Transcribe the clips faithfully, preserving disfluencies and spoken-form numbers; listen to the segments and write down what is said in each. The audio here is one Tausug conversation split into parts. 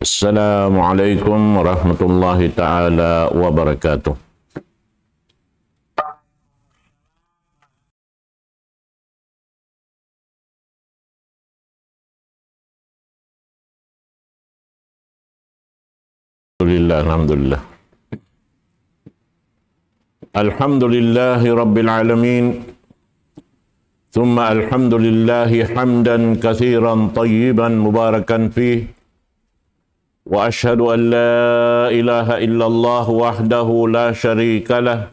السلام عليكم ورحمة الله تعالى وبركاته. الحمد لله، الحمد لله. الحمد لله رب العالمين. ثم الحمد لله حمدا كثيرا طيبا مباركا فيه. وأشهد أن لا إله إلا الله وحده لا شريك له.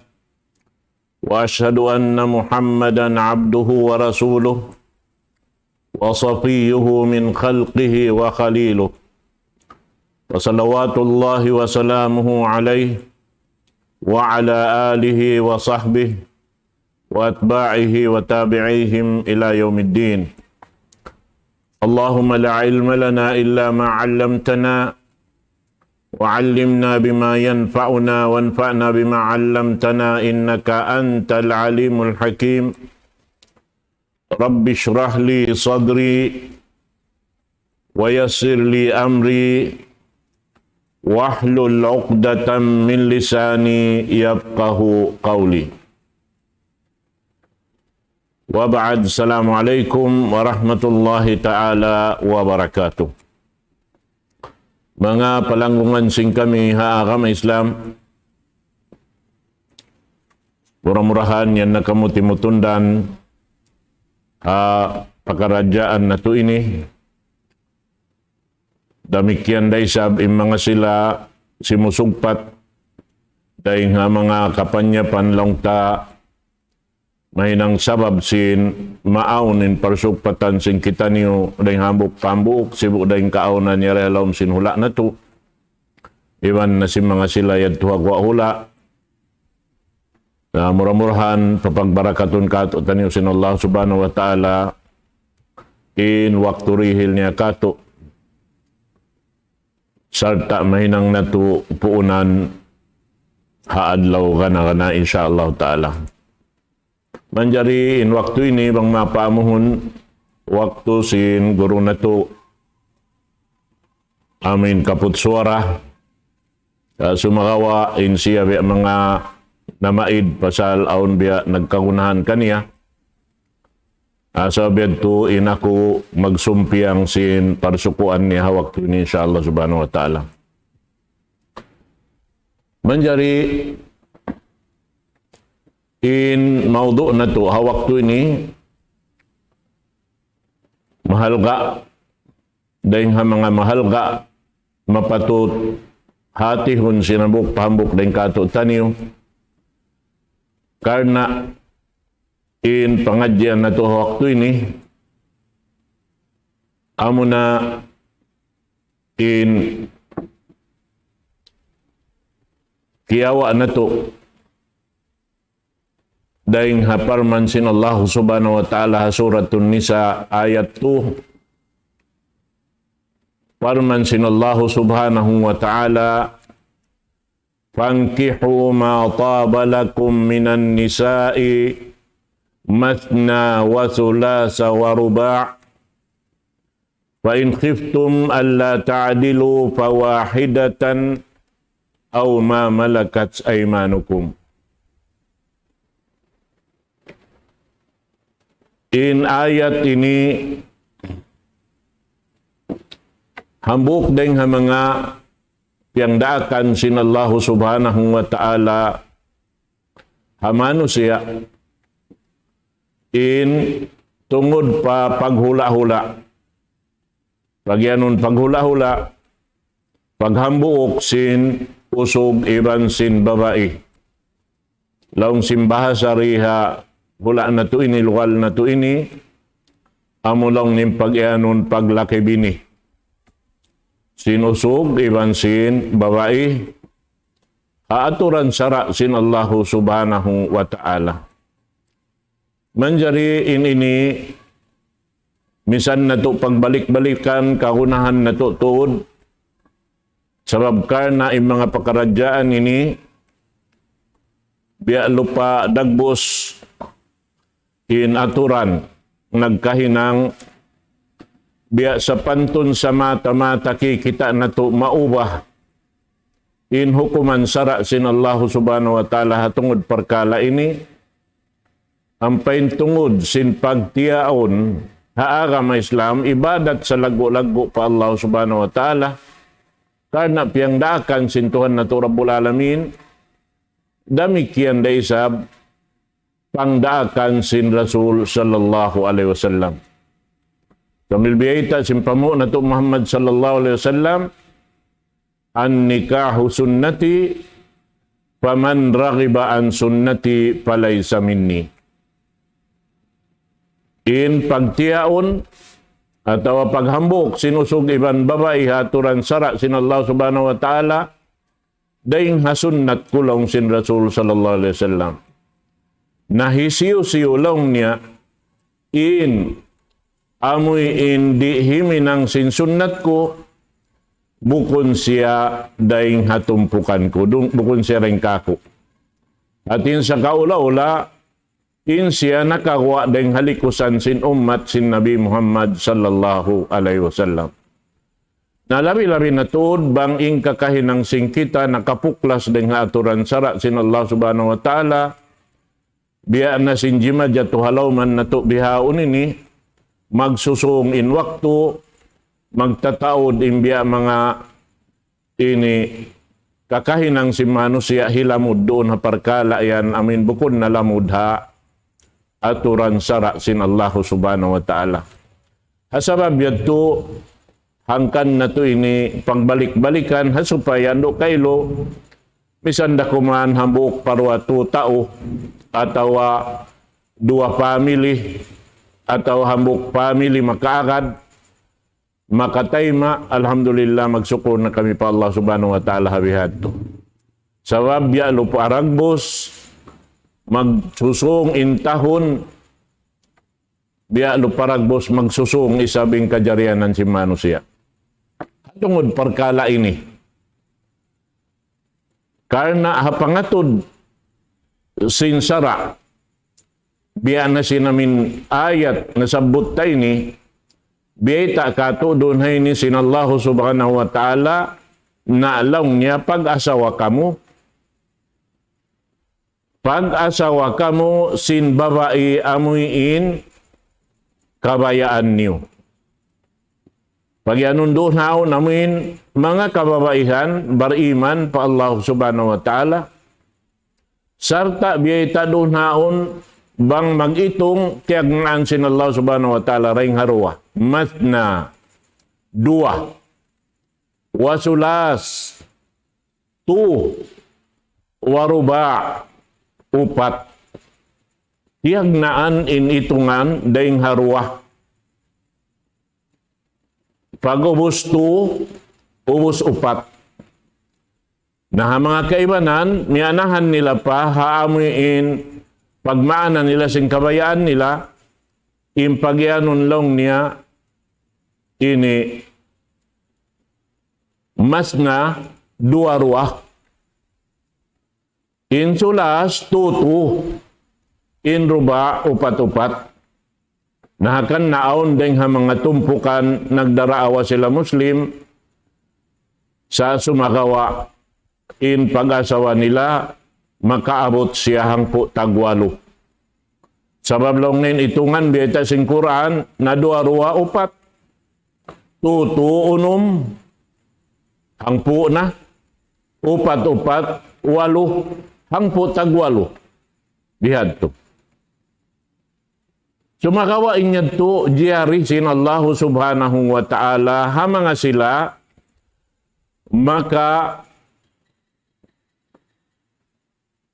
وأشهد أن محمدا عبده ورسوله وصفيه من خلقه وخليله، وصلوات الله وسلامه عليه وعلى آله وصحبه وأتباعه وتابعيهم إلى يوم الدين. اللهم لا علم لنا إلا ما علمتنا، وعلمنا بما ينفعنا، وانفعنا بما علمتنا، إنك أنت العليم الحكيم. رب اشرح لي صدري، ويسر لي أمري، واحلل عقدة من لساني يفقه قولي. وبعد، السلام عليكم ورحمة الله تعالى وبركاته. Manga palanggungan sin kami ha agama Islam, mura-murahan yan na kamu timutundan ha pakaradjaan natu' ini. Damikkiyan da isab in manga sila simusugpat dayn ha manga kapanyapan laung ta mahinang sabab sin maawn in parsugpatan sin kitaniyu dayn hambuuk-hambuuk, sibu' dayn kaawnan yari ha lawm sin hula' natu'. Iban na sin manga sila yadtu ha guwa' hula'. Na mura-murahan papagbarakatun kātu'niyu sin Allah Subhanahu wa Ta'ala in waktu rihil niya kātu'. Sarta' mahinang natu' puunan ha adlaw gana-gana, insya Allah Ta'ala. Manjari in waktu ini bang mapaamuhun waktu sin guru natu' amin kaput suwara. Ah, sumagawa' in siya biya' manga namaid pasal awn biya' nagkagunahan kaniya. Ah, sabab yadtu in aku magsumpiyang sin parsukuan niya ha waktu ini, insya Allah Subhanahu wa Ta'ala. Manjari in mawdu' natu' ha waktu ini mahalga', dayn ha manga mahalga' mapatut hatihun sin hambuuk-hambuuk dayn kātu'niyu. Karna' in pangadjian natu' ha waktu ini, amuna in kiyawa' natu' dayn ha parman sin Allah Subhanahu wa Ta'ala ha Suratun Nisa ayat two. Parman sin Allah Subhanahu wa Ta'ala, فانكحوا ما طاب لكم من النساء مثنى وثلاث ورباع، فإن خفتم ألا تعدلوا فواحدة أو ما ملكت أيمانكم. In ayat ini hambuuk dayn ha manga piyangdaakan sin Allahu Subhanahu wa Ta'ala ha manusiya' in tungud pa paghula'-hula'. Pagiyanun paghula'-hula', paghambuuk sin usug iban sin babai. Laung sin bahasa di ha hula' natu' ini, lugal natu' ini, amu laung niya in pagiyanun paglaki-bini. Sin usug iban sin babai, ha aturan sara' sin Allahu Subhanahu wa Ta'ala. Manjari in ini, misan natu' pagbalik-balikan, kagunahan natu' tuud. Sabab karna' in manga pakaradjaan ini, biya' lupa dagbus in aturan nagkahinang biya' sapantun sa mata-mata kikita' natu' maubah in hukuman sara' sin Allahu Subhanahu wa Ta'ala ha tungud parkala' ini, ampa in tungud sin pagtiyaun ha agama Islam, ibadat salaggu'-laggu' pa Allah Subhanahu wa Ta'ala, karna' piyangdaakan sin Tuhan natu' Rabbul Alamin, damikkiyan da isab pangdaakan sin Rasul sallallahu alayhi wasallam. Sambil biyayta' sin panghu' natu' Muhammad sallallahu alayhi wasallam, "An-nikahu sunnati, faman raghiba an sunnati falaysa minni." In pagtiyaun atawa paghambuuk sin usug iban babai ha aturan sara' sin Allah Subhanahu wa Ta'ala, dayn ha sunnat ku laung sin Rasul sallallahu alayhi wasallam. Na hisiyu-siyu laung niya in amuy in di' himinang sin sunnat ku, bukun siya dayn ha tumpukan ku, dung-, bukun siya dayn kaku'. Hati niya sa kaula-ula, in siya nakaguwa' dayn ha likusan sin ummat sin Nabi Muhammad sallallahu alayhi wasallam. Na labi-labi na tuud bang in kakahinang sin kita nakapuklas dayn ha aturan sara' sin Allah Subhanahu wa Ta'ala, biya' na sin jimajatu ha lawm natu' bihaun ini, magsusung in waktu, magtataud in biya' manga ini kakahinang sin manusiya' hilamud duun ha parkala' yan, amuin bukun na lamud ha aturan sara' sin Allahu Subhanahu wa Ta'ala. Ha sabab yadtu, hangkan natu' ini pagbalik-balikan, ha supaya andu' kailu, misan da kuman hambuuk pa duwa tu tau, atawa duwa family, atawa hambuuk family makaagad, makataima', alhamdulillah, magsukur na kami pa Allah Subhanahu wa Ta'ala ha bihadtu. Sabab biya' lupa aragbus, magsusung in tahun, biya' lupa aragbus, magsusung isab in kajarianan sin manusiya'. Tungud parkala' ini. Karna' ha pangatud sin sara', biya' na sin amin ayat nasabbut ta ini, biyayta' katu' duun ha ini sin Allahu Subhanahu wa Ta'ala, na laung niya pag-asawa kamu, pag-asawa kamu sin babai amuin kabayaan niyu. Pag-iyanun duun haun amuin manga kababaihan bariman pa Allah Subhanahu wa Ta'ala, sarta' biyayta' duun haun bang mag-itung tiyagnaan sin Allah Subhanahu wa Ta'ala dayn ha duwa. Mathna, duwa. Wa thulas, tu. Wa ruba', upat. Tiyagnaan in itungan dayn ha duwa. Pag-ubus tu, ubus upat. Na ha manga kaibanan, miyanahan nila pa ha amuin pagmaana nila sin kabayaan nila, in pag-iyanun laung niya ini mathna, duwa-duwa. In thulas, tu-tu. In ruba', upat-upat. Na hangkan na awn dayng ha manga tumpukan nagdaraawa sila Muslim, sa' sumagawa' in pag-asawa nila makaabut siya hangpu' tagwalu. Sabab laung niya in itungan biyayta' sin Qur'an, na duwa-duwa upat. Tu-tu unum, hangpu' na. Upat-upat, walu, hangpu' tagwalu. Bihadtu. Sumagawa' in yadtu jiyari sin Allahu Subhanahu wa Ta'ala ha manga sila maka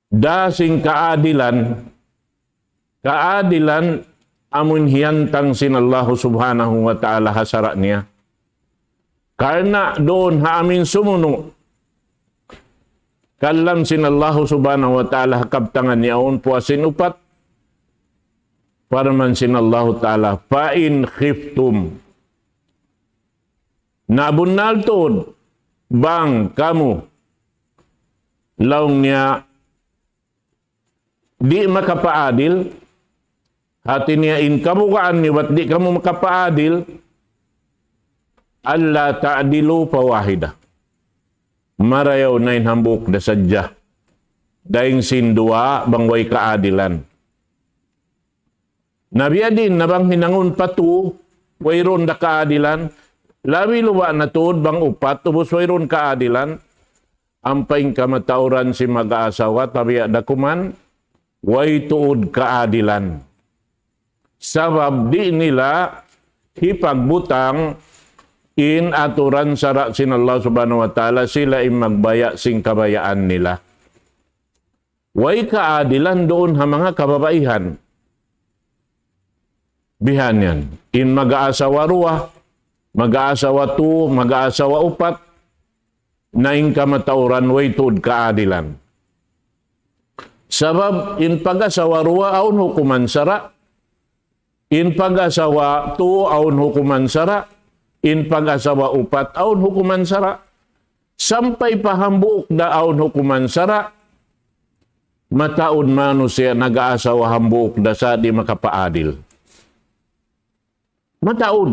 da sin kaadilan, kaadilan amun hiyantang sin Allahu Subhanahu wa Ta'ala ha sara' niya. Karna' duun ha amin sumunu', kalam sin Allahu Subhanahu wa Ta'ala ha kabtangan niya awn puas sin upat, parman sin Allahu Ta'ala, فإن خفتم. Na bunnal tuud, bang kamu, laung niya, di' makapaadil, hati niya in kabugaan niyu bat di' kamu makapaadil, ألا تعدلوا فواحدة. Marayaw na in hambuuk da sadja dayn sin duwa bang way kaadilan. Na biyadiin na bang hinangun pa tu, wayruun da kaadilan. Labi luba' na tuud bang upat, ubus wayruun kaadilan. Ampa in kamatauran sin mag-aasawa, tabiya' da kuman, way tuud kaadilan. Sabab di' nila hipagbutang in aturan sara' sin Allah Subhanahu wa Ta'ala, sila in magbaya' sin kabayaan nila. Way kaadilan duun ha manga kababaihan. Bihan yan. In mag-aasawa duwa, mag-aasawa tu, mag-aasawa upat, na in kamatauran way tuud kaadilan. Sabab in pag-asawa duwa awn hukuman sara', in pag-asawa tu awn hukuman sara', in pag-asawa upat awn hukuman sara', sampay pa hambuuk da awn hukuman sara', mataud manusiya' nag-aasawa hambuuk da sa' di' makapaadil. Mataud.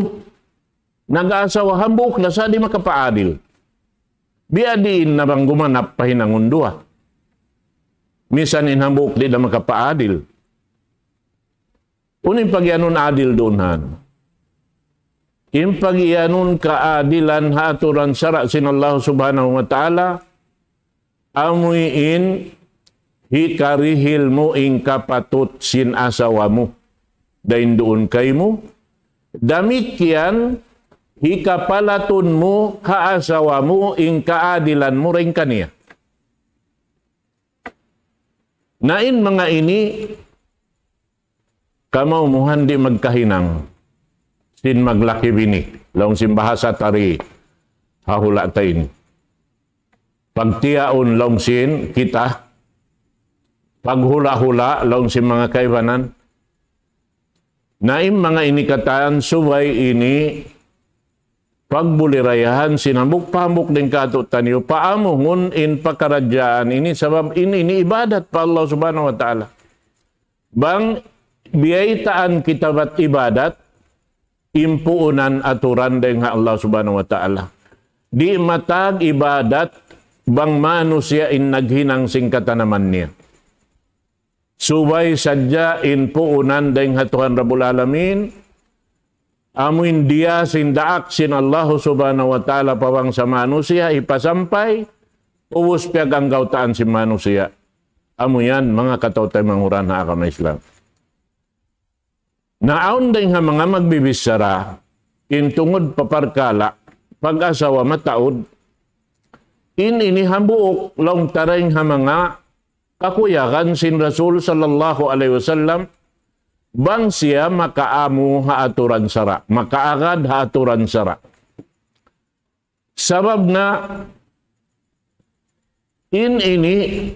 Nag-aasawa hambuuk da sa' di' makapaadil. Biyadiin na bang gumanap pa hinangun duwa. Misan in hambuuk di' da makapaadil. Unu in pagiyanun adil duun han? In pagiyanun kaadilan ha aturan sara' sin Allah Subhanahu wa Ta'ala, amuin hikarihil mu in kapatut sin asawa mu dayn duun kaymu, damikkiyan hikapalatun mu ha asawa mu in kaadilan mu dayn kaniya. Na in manga ini, kamaumuhan di' magkahinang sin maglaki-bini, laung sin bahasa ta di ha hula' ta ini. Pagtiyaun laung sin kita, paghula'-hula' laung sin manga kaibanan. Na in manga ini katan subay ini pagbulirayahan sin hambuuk pa hambuuk dayn kātu'niyu, paamuhun in pakaradjaan ini sabab in ini ibadat pa Allah Subhanahu wa Ta'ala. Bang biyaytaan kita bat ibadat, in puunan aturan dayn ha Allah Subhanahu wa Ta'ala. Di' matag ibadat bang manusiya' in naghinang sin katanaman niya. Subay sadja in puunan dayn ha Tuhan Rabbul Alamin, amuin diya sin daak sin Allah Subhanahu wa Ta'ala pa bangsa manusiya' hipasampay, ubus piyaganggautaan sin manusiya'. Amu yan, manga kataw-taymanghuran ha agama Islam. Na awn dayn ha manga magbibichara, in tungud pa parkala', pag-asawa mataud, in ini hambuuk laung ta dayn ha manga kakuyagan sin Rasul sallallahu alayhi wasallam, bang siya makaamu ha aturan sara', makaagad ha aturan sara'. Sabab na in ini,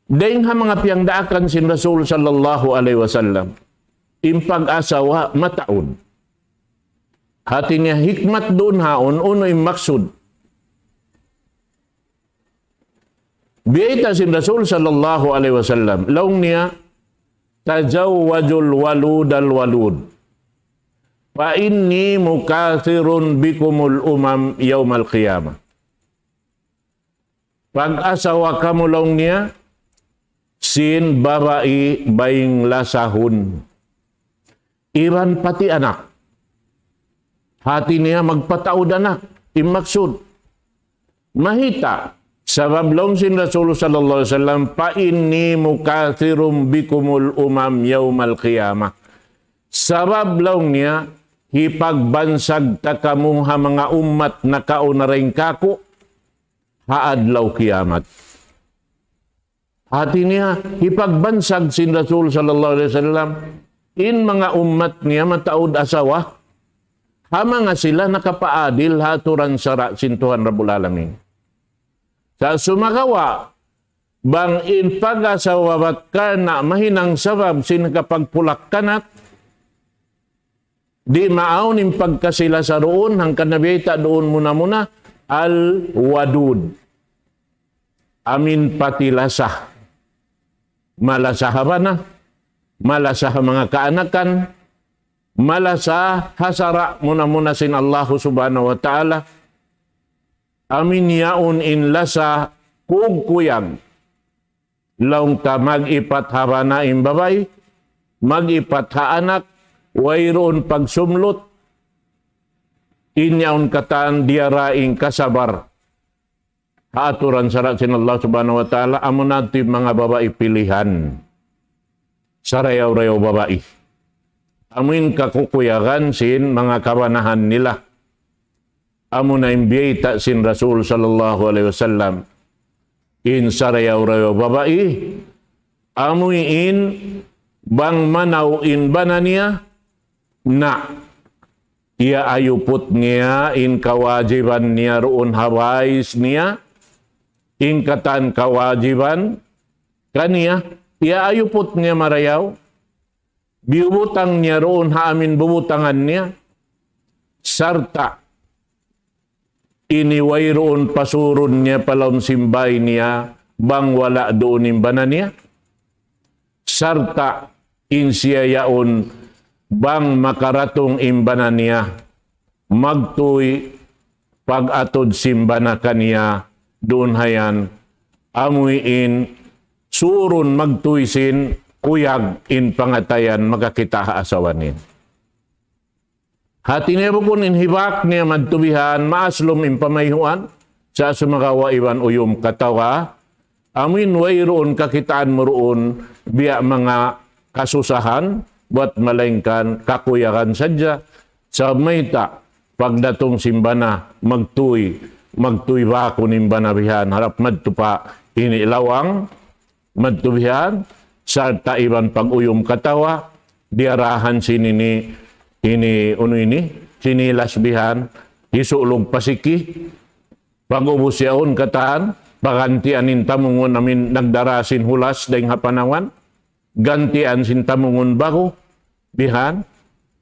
dayn ha manga piyangdaakan sin Rasul sallallahu alayhi wasallam, in pag-asawa mataud. Hati niya hikmat duun haun, unu in maksud. Biyayta' sin Rasul sallallahu alayhi wasallam, laung niya, تزوجوا الودود الودود فإني مكاثر بكم الأمم يوم القيامة. Pag-asawa kamu laung niya, sin babai baying lasahun. Iban pati anak. Hati niya magpataud anak. In maksud. Mahita'. Sabab laung sin Rasul sallallahu alayhi wasallam, فإني مكاثر بكم الأمم يوم القيامة. Sabab laung niya, hipagbansag ta kamu ha manga ummat nakauna dayn kāku', ha adlaw kiyamat. Hati niya, hipagbansag sin Rasul sallallahu alayhi wasallam, in manga ummat niya mataud asawa, ha manga sila nakapaadil ha aturan sara' sin Tuhan Rabbul Alamin. Sa' sumagawa', bang in pag-asawa bat karna' mahinang sabab sin kapagpulak-kanat, di' maawn in pagkasi-lasa duun, hangkan na biyayta' duun muna-muna, al-wadud. Amin pati lasa. Malasa ha bana, malasa ha manga kaanakan, malasa ha sara' muna-muna sin Allahu Subhanahu wa Ta'ala, amu in yaun in lasa kugkuyag. Laung ta mag-ipat ha bana in babai, mag-ipat ha anak, wayruun pagsumlut, in yaun katan diyara in kasabar. Ha aturan sara' sin Allah Subhanahu wa Ta'ala, amu na in manga babai pilihan. Sarayaw-rayaw babai. Amu in kakukuyagan sin manga kabanahan nila. Amu na in biyayta' sin Rasul sallallahu alayhi wasallam. In sarayaw-rayaw babai, amu in bang manaw in bana niya, na iyaayuput niya in kawajiban niya duun ha bais niya, in katan kawajiban kaniya, iyaayuput niya marayaw, biyubutang niya duun ha amu in bubutangan niya, sarta' ini wayruun pasurun niya pa lawm sin bay niya, bang wala' duun in bana niya, sarta' in siya yaun bang makaratung in bana niya, magtuy pag-atud sin bana kaniya duun ha yan, amu in surun magtuy sin kuyag in pangatayan makakita' ha asawa niya. Hati niya bukun in hibak niya madtu bihan, maaslum in pamayhuan, sa' sumagawa' iban uyum katawa, amu in wayruun kakitaan mu duun, biya' manga kasusahan, buwat malaingkan kakuyagan sadja, sa' mayta', pagdatung sin bana, magtuy, magtuy bakun in bana bihan, harap madtu pa ini lawang, madtu bihan, sarta' iban pag-uyum katawa, diyarahan sin ini, ini, unu ini, sinilas bihan, hisulug pasiki, pag-ubus yaun katan, pagantian in tamungun amu in nagdara sin hulas dayn ha panawan, gantian sin tamungun ba'gu, bihan,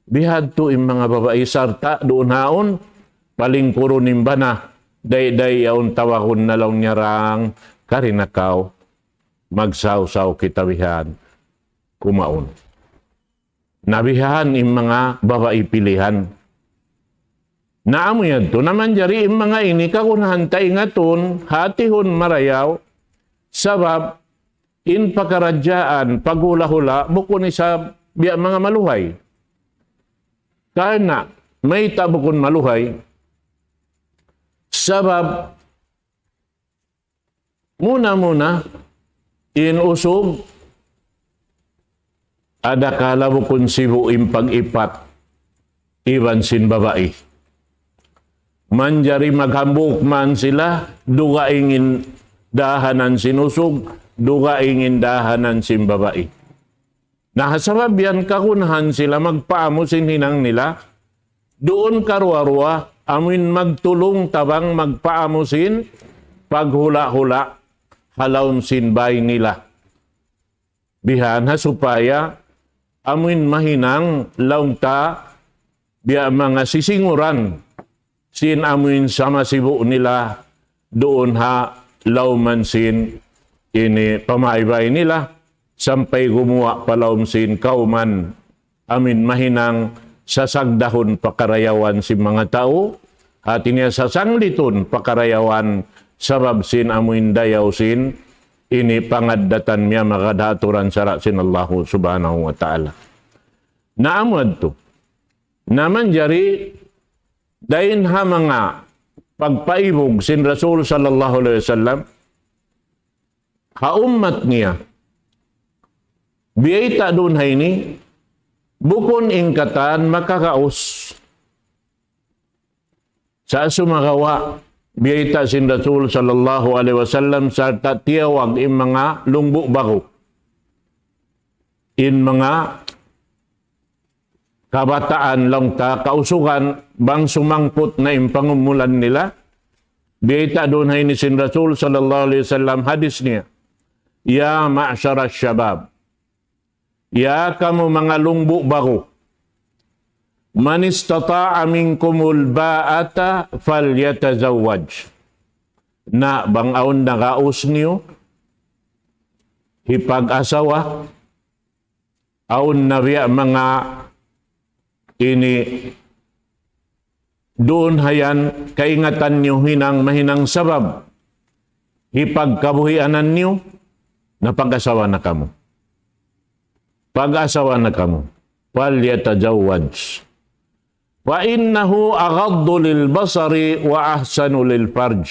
bihadtu in manga babai sarta' duun haun, palingkurun in bana, day-day yaun tawagun na laung niya, "Rang, kari na kaw, magsawsaw kita bihan, kumaun." Na bihan in manga babai pilihan. Na amu yadtu, na manjari in manga ini kagunahan ta ingatun, hatihun marayaw, sabab in pakaradjaan, paghula'-hula', bukun isab biya' manga maluhay. Karna', mayta' bukun maluhay, sabab muna-muna, in usug, adakala bukun sibu' in pag-ipat iban sin babai. Manjari maghambuuk man sila, dugaing in dahanan sin usug, dugaing in dahanan sin babai. Na ha sabab yan kagunahan sila magpaamu sin hinang nila, duun karuwa-ruwa, amuin magtulung tabang magpaamu sin paghula'-hula' ha lawm sin bay nila. Bihan ha supaya amuin mahinang laung ta biya' manga sisinguran sin amuin sama sibu' nila duun ha lawman sin ini pamaybay nila, sampay gumuwa' pa lawm sin kawman amuin mahinang sasagdahun pakarayawan sin manga tau, hati niya sasanglitun pakarayawan sabab sin amuin dayaw sin ini pangaddatan miyamagad ha aturan sara' sin Allahu Subhanahu wa Ta'ala. Na amu yadtu. Na manjari dayn ha manga pagpaibug sin Rasul sallallahu alayhi wasallam ha ummat niya. Biyayta' duun ha ini, bukun in katan makakaus. Sa' sumagawa', biyayta' sin Rasul sallallahu alayhi wasallam sarta' tiyawag in manga lungbu' bagu. In manga kabataan laung ta, kausugan, bang sumangput na in pangumulan nila. Biyayta' duun ha ini sin Rasul sallallahu alayhi wasallam hadis niya, "Ya ma'shara shabab, ya kamu manga lungbu' bagu, man istata'a minkumul ba'ata falyatazawwaj." Na bang awn nakaus niyu hipag-asawa, awn na biya' manga ini duun hayan kaingatan niyu hinang mahinang sabab hipagkabuhianan niyu, na pag-asawa na kamu. Pag-asawa na kamu. فليتزوج. فإنه أغض للبصر وأحصن للفرج.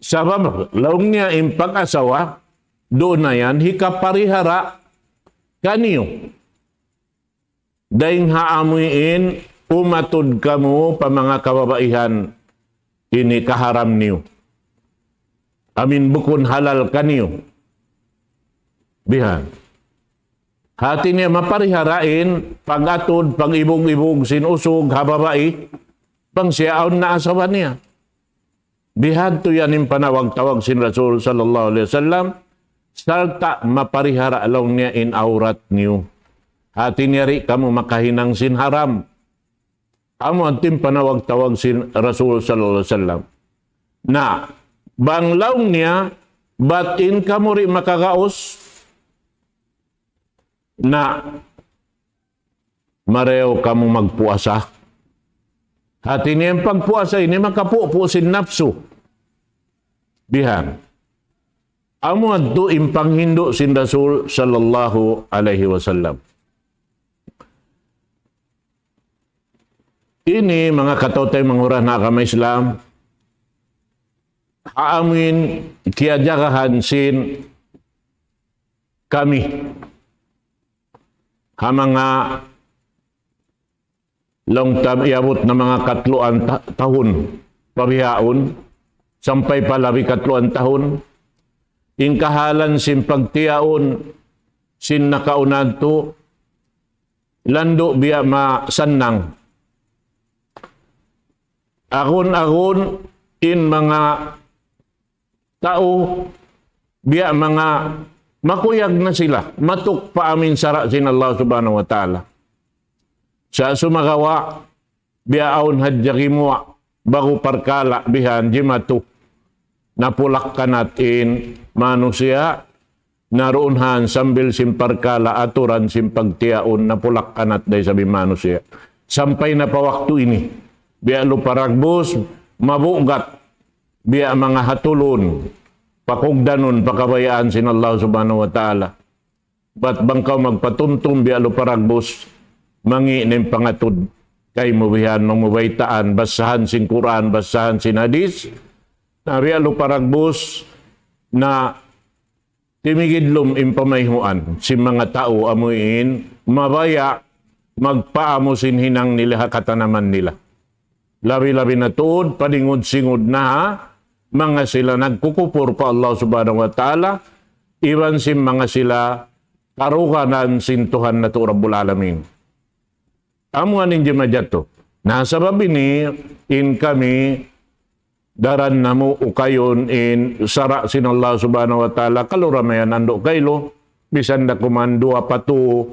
Sabab, laung niya in pag-asawa, duun na yan, hikaparihara kaniyu. Dayn ha amuin umatud kamu pa manga kababaihan ini kaharam niyu. Amuin bukun halal kaniyu. Bihan. Hati niya maparihara in pag-atud, pag-ibug-ibug sin usug ha babai, bang siya awn na asawa niya. Bihadtu yan in panawag-tawag sin Rasul sallallahu alayhi wasallam, sarta' maparihara laung niya in awrat niyu. Hati niya di' kamu makahinang sin haram. Amu yan in panawag-tawag sin Rasul sallallahu alayhi wasallam. Na, bang laung niya, bat in kamu di' makagaus, na marayaw kamu magpuasa. Hati niya in pagpuasa ini makapupu' sin napsu. Bihan. Amu yadtu in panghindu' sin Rasul sallallahu alayhi wasallam. Ini manga kataw-taymanghuran ha agama Islam, ha amuin kiyajagahan sin kami. Ha manga laung ta iyabut na manga katluan ta-, tahun, pabihaun, sampay pa labi katluan tahun, in kahalan sin pagtiyaun, sin nakauna yadtu, landu' biya' masannang. Agun-agun in manga tau, biya' manga makuyag na sila, matuk pa amuin sara' sin Allah Subhanahu wa Ta'ala. Sa' sumagawa', biya' awn hadja gimuwa', ba'gu parkala' bihan jimatu. Napulak-kanat in manusiya', na duun han sambil sin parkala' aturan sin pagtiyaun napulak-kanat da isab in manusiya'. Sampay na pa waktu ini, biya' lupa dagbus, mabugat, biya' manga hatulun, pakugdanun, pa kabayaan sin Allah Subhanahu wa Ta'ala. Bat bang kaw magpatumtum biya' lupa dagbus, mangi' na in pangatud kaymu bihan, mamubaytaan, basahan sin Qur'an, basahan sin hadis, na biya' lupa dagbus, na timigidlum in pamayhuan sin manga tau amuin mabaya' magpaamu sin hinang nila ha katanaman nila. Labi-labi na tuud, padingud-singud na ha manga sila nagkukupur pa Allah Subhanahu wa Ta'ala, iban sin manga sila karuganan sin Tuhan natu' Rabbul Alamin. Amu yan in jimatu. Na sabab ini, in kami, daran namu' ukayun in sara' sin Allah Subhanahu wa Ta'ala, kalu ramayan andu' kaylu, misan da kuman duwa pa tū,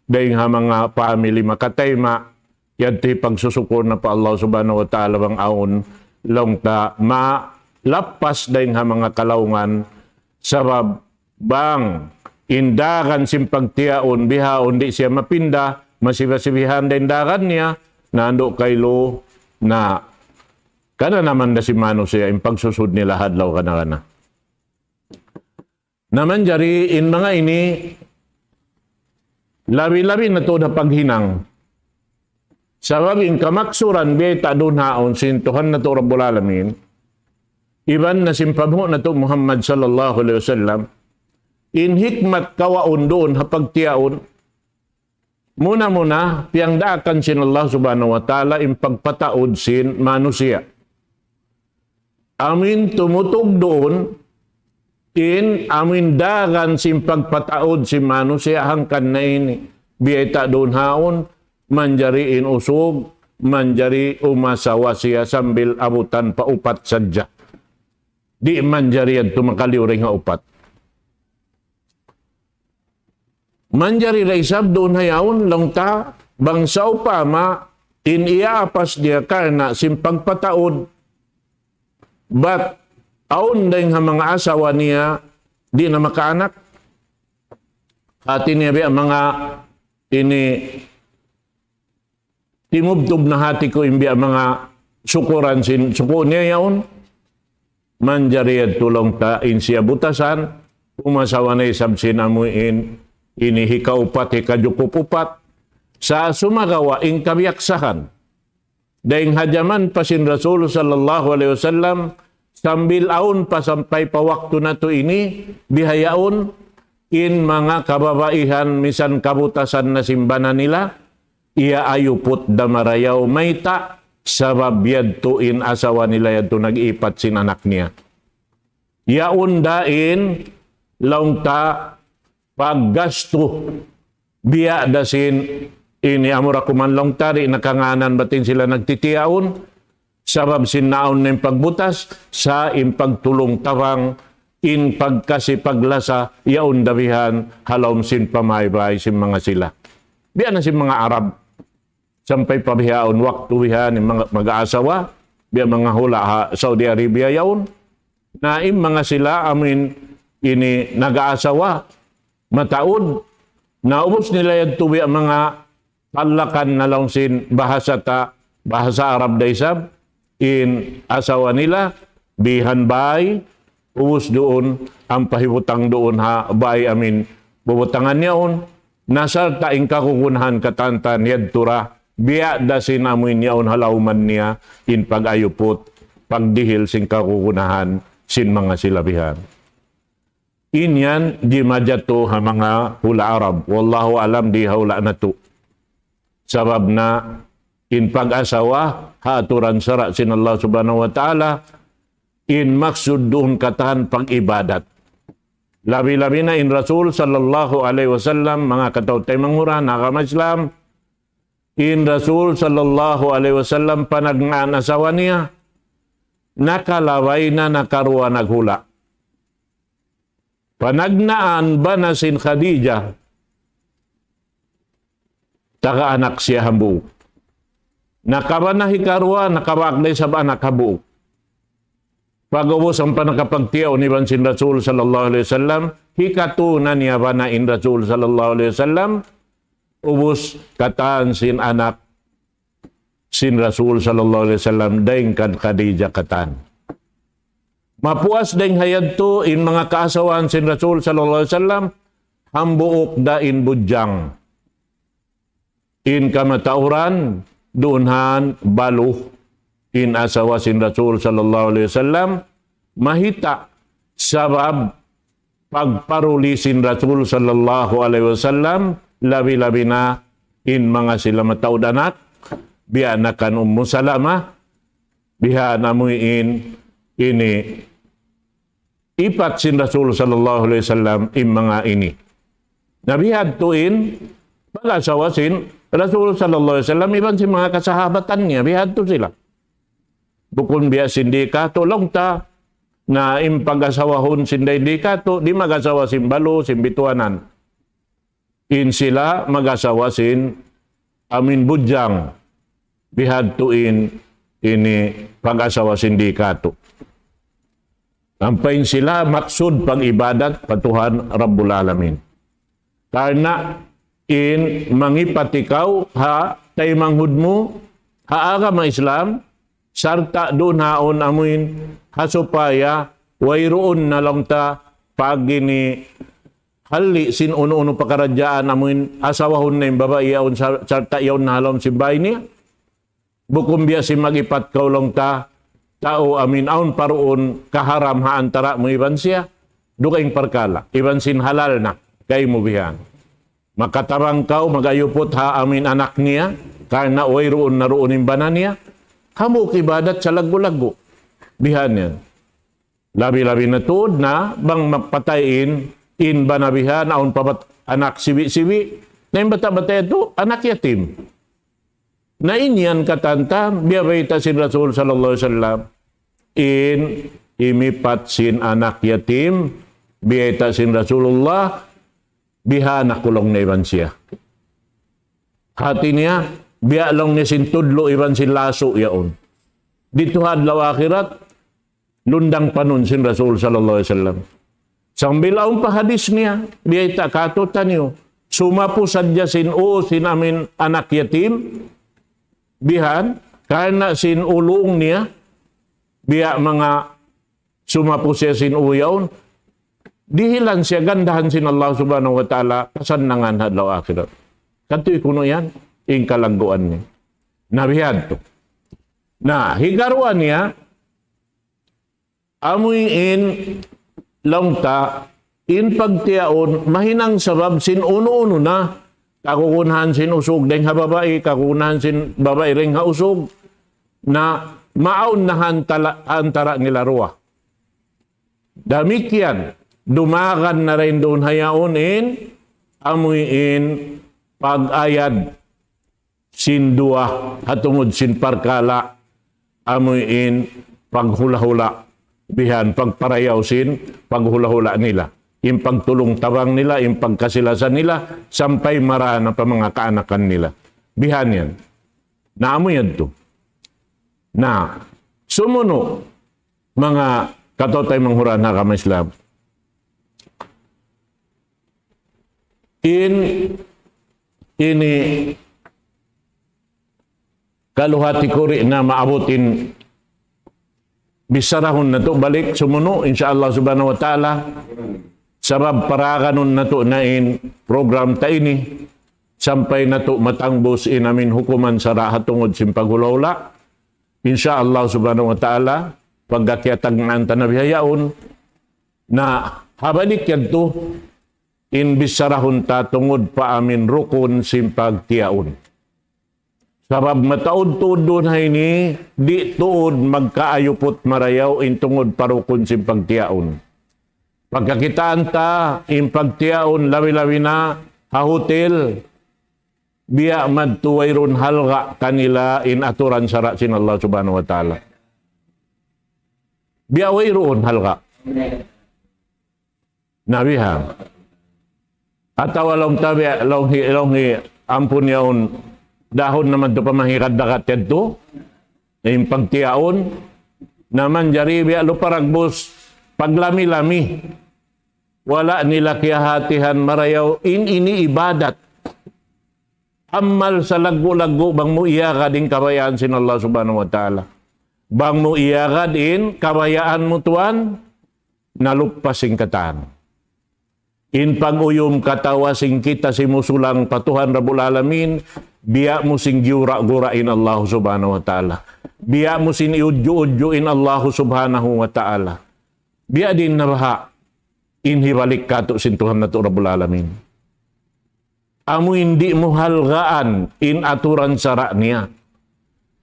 dayng ha manga family makatayma', yadtu pagsusukur na pa Allah Subhanahu wa Ta'ala bang awn, laung ta malappas dayng ha manga kalaungan, sabab bang in dagan sin pagtiyaun bihaun di' siya mapinda, masiba-sibihan da in dagan niya, na andu' kaylu na kananaman da sin manusiya' in pagsusud nila ha adlaw kana-kana. Na manjari in manga ini, labi-labi na tuud ha paghinang. Sabab in kamaksuran biyayta' duun haun sin Tuhan natu' Rabbul Alamin, iban na sin panghu' natu' Muhammad sallallahu alayhi wasallam, in hikmat kawaun duun ha pagtiyaun, muna-muna, piyagdaakan sin Allah Subhanahu wa Ta'ala in pagpataud sin manusiya'. Amuin tumutug duun, in amuin dagan sin pagpataud sin manusiya' hangkan na ini. Biyayta' duun haun, manjari in usug, manjari umasawa siya sambil abutan pa upat sadja. Di' manjari yadtu makaliyu dayn ha upat. Manjari da isab duun ha yaun, laung ta, bang sawpama in iyaapas niya karna' sin pagpataud, bat awn dayng ha manga asawa niya, di' na makaanak. Hati niya biya' manga ini timubtub na hati ku in biya' manga sukuran sin suku' niya yaun. Manjari yadtu laung ta in siya butasan, umasawa na isab sin amu in ini hikaupat, hikajukup upat. Sa' sumagawa' in kabiyaksahan. Dayn ha jaman pa sin Rasul sallallahu alayhi wasallam, sambil awn pa sampay pa waktu natu' ini, bihaun in manga kababaihan misan kabutasan na sin bana nila, iyaayuput da marayaw. Mayta'? Sabab yadtu in asawa nila yadtu nag-ipat sin anak niya. Yaun da in laung ta paggastu biya' da sin ini amura kuman laung ta di' na kangānan bat in sila nagtitiyaun. Sabab sin naawn na in pagbutas, sa' in pagtulung-tabang, in pagkasi-paglasa, yaun da bihan, ha lawm sin pamaybay sin manga sila. Biya' na sin manga Arab. Sampay pa bihaun waktu bihan, in manga, mag-aasawa, biya' manga hula' ha Saudi Arabia yaun. Na in manga sila, amin, ini nag-aasawa, mataud, na ubus nila yadtu biya' manga talakan na laung sin bahasa ta, bahasa Arab da isab, in asawa nila, bihan bay, ubus duun, ampa hibutang duun ha bay amin bubutangan yaun, na sarta' in kagunahan katan-katan yadtu ra, biya' da sin amin yaun ha lawman niya, in pag-ayuput, pagdihil sin kagunahan, sin manga sila bihan. In yan, jimajatu ha manga hula' Arab. Wallahu alam di' ha hula' natu'. Sabab na in pag-asawa, ha aturan sara' sin Allah Subhanahu wa Ta'ala, in maksud duun katan pag-ibadat. Labi-labi na in Rasul sallallahu alayhi wasallam, manga kataw-taymanghuran, agama Islam, in Rasul sallallahu alayhi wasallam panagnaan asawa niya, nakalabay na nakaruwa naghula'. Panagnaan bana sin Khadijah, taga anak siya hambuuk. Nakabana hikaruwa, nakabak da isab anak hambuuk. Pag'ubus ampa nakapagtiyaun iban sin Rasul sallallahu alayhi wasallam, hikatu na niya bana in Rasul sallallahu alayhi wasallam, ubus katan sin anak sin Rasul sallallahu alayhi wasallam dayn kan Khadijah katan. Mapuas dayn ha yadtu in manga kaasawahan sin Rasul sallallahu alayhi wasallam, hambuuk da in budjang. In kamatauran, duun han balu in asawa sin Rasul sallallahu alayhi wasallam, mahita' sabab pagparuli sin Rasul sallallahu alayhi wasallam, labi-labi na in manga sila mataud anak, biya' na kan Ummu Salamah, biha' na amuin ini ipat sin Rasul sallallahu alayhi wasallam in manga ini. Na bihadtu in pag-asawa sin Rasul sallallahu alayhi wasallam, iban sin manga kasahabatan niya, bihadtu sila. Bukun biya' sin di katu' laung ta, na in pag-asawahun sin dayn di katu', di' mag-asawa sin balu, sin bituanan. In sila mag-asawa sin amin budjang, bihadtu in ini pag-asawa sin di katu'. Ampa in sila maksud pag-ibadat pa Tuhan Rabbul Alamin. Karna' in mangipat ikaw ha taymanghud mu ha agama Islam, sarta' duun haun amuin ha supaya wayruun na laung ta pag ini halli' sin unu-unu pakaradjaan amuin asawahun na in babai yaun sar-, sarta' yaun na ha lawm sin bay niya. Bukun biya' sin mag-ipat kaw laung ta, tau amin awn paruun kaharam ha antara' mu iban siya, dugaing parkala', iban sin halal na, kaymu bihan. Makatabang kaw, mag-ayuput ha amin anak niya, karna' wayruun na duun in bana niya, hambuuk ibadat salaggu'-laggu'. Bihan yan. Labi-labi na tuud na, bang mapatay in, in bana bihan, awn pa bat anak sibi'-sibi'. Na in bata'-bata' yadtu, anak yatim. Na in yan katan ta, biya' bayta' sin Rasul sallallahu alayhi wasallam. In imipat sin anak yatim, biyayta' sin Rasulullah, biha' na kulung na iban siya. Hati niya, biya' laung niya sin tudlu' iban sin lasu' yaun. Didtu ha adlaw akhirat, lundang panun sin Rasul sallallahu alayhi wasallam. Sambil awn pa hadis niya, biyayta' katu' taniyu, sumapu sadja sin uu sin amin anak yatim, bihan, karna' sin uluung niya, biya' manga sumapu siya sin u yaun, dihilan siya gandahan sin Allah Subhanahu wa Ta'ala, kasannangan ha adlaw akhirat. Katuy kunu' yan, in kalagguan niya. Na biya' hādtu. Na, hikaruwa niya, amuin laung ta, in pagtiyaun, mahinang sabab sin unu-unu na, kagunahan sin usug dayn ha babai, kagunahan sin babai dayn ha usug, na maawn na ha antala-, antara nila duwa. Damikkiyan, dumagan na dayn duun ha yaun in, amuin pag-ayad sin duwa ha tungud sin parkala', amuin paghula'-hula', bihan pagparayaw sin paghula'-hula' nila, in pagtulung-tabang nila, in pagkasi-lasa nila, sampay mara na pa manga kaanakan nila. Bihan yan. Na amu yadtu. Na, sumunu', manga kataw-taymanghuran ha agama Islam. In, ini kalu hati ku di' na maabut in bichara natu' balik sumunu', insya Allah Subhanahu wa Ta'ala. Sabab paraganun natu' na in program ta ini, sampay natu' matangbus in amin hukuman sara' ha tungud sin paghula'-hula'. Insya Allah Subhanahu wa Ta'ala, pagka kiyatagnaan ta na bihaun, na ha balik yadtu, in bicharahun ta tungud pa amin rukun sin pagtiyaun. Sabab mataud tuud duun ha ini, di' tuud magkaayuput marayaw in tungud pa rukun sin pagtiyaun. Pagkakitaan ta, in pagtiyaun labi-labi na ha hotel, biya' madtu wayruun halga' kanila in aturan sara' sin Allah Subhanahu wa Ta'ala. Biya' wayruun halga'. Na biha'. Atawa laung ta biya', laung hi, laung hi, ampun yaun, dahun naman tu pamahikad dagat yadtu, in pagtiyaun, na manjari biya' lupa ragbus, paglami-lami. Wala' nila kiyahatihan marayaw in ini ibadat. Amal salaggu'-laggu' bang mu iyagad in kabayaan sin Allah Subhanahu wa Ta'ala. Bang mu iyagad in kabayaan mu tuwan, naluppas in katan. In pag-uyum katawa sin kita simusulang pa Tuhan Rabbul Alamin, biya' mu sin giyura-gura in Allah Subhanahu wa Ta'ala. Biya' mu sin iyudju-udju in Allah Subhanahu wa Ta'ala. Biya' diin na baha' in hibalik katu' sin Tuhan natu' Rabbul Alamin. Amu in di' mu halgaan in aturan sara' niya.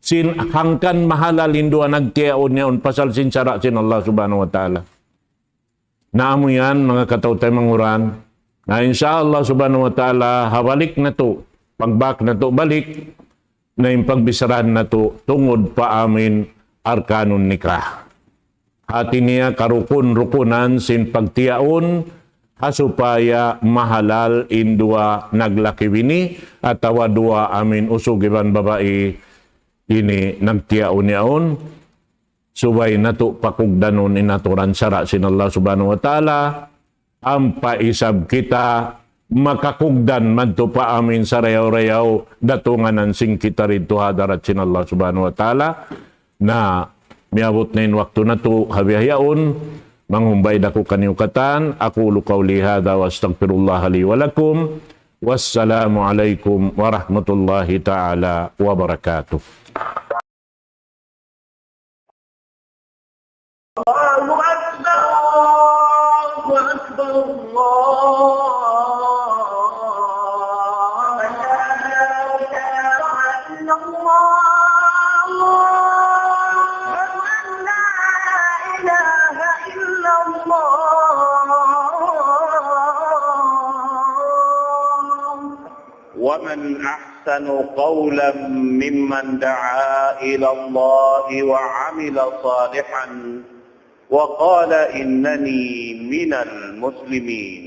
Sin hangkan mahalal in duwa nagtiyaun niya un pasal sin sara' sin Allah Subhanahu wa Ta'ala. Na amu yan, manga kataw-taymanghuran. Na insya Allah Subhanahu wa Ta'ala, ha balik natu', pagbak natu' balik, na in pagbicharahan natu' tungud pa amin arkanun nikah. Hati niya karukun-rukunan sin pagtiyaun, ha supaya mahalal in duwa naglaki-bini, atawa duwa amin usug iban babai ini nagtiyaun yaun, subay natu' pakugdanun in aturan sara' sin Allah Subhanahu wa Ta'ala, ampa isab kita makakugdan madtu pa amin sarayaw-rayaw datunganan sin kita didtu ha hadarat sin Allah Subhanahu wa Ta'ala. Na miyabut na in waktu natu' ha bihaun, manghumbay da aku kaniyu katan, أقول قولي هذا وأستغفر الله لي ولكم. والسلام عليكم ورحمة الله تعالى وبركاته. الله أكبر، الله أكبر، الله أكبر. لا إله إلا الله. أشهد أن لا إله إلا الله. ومن أحسن قولا ممن دعا إلى الله وعمل صالحا وقال إنني من المسلمين.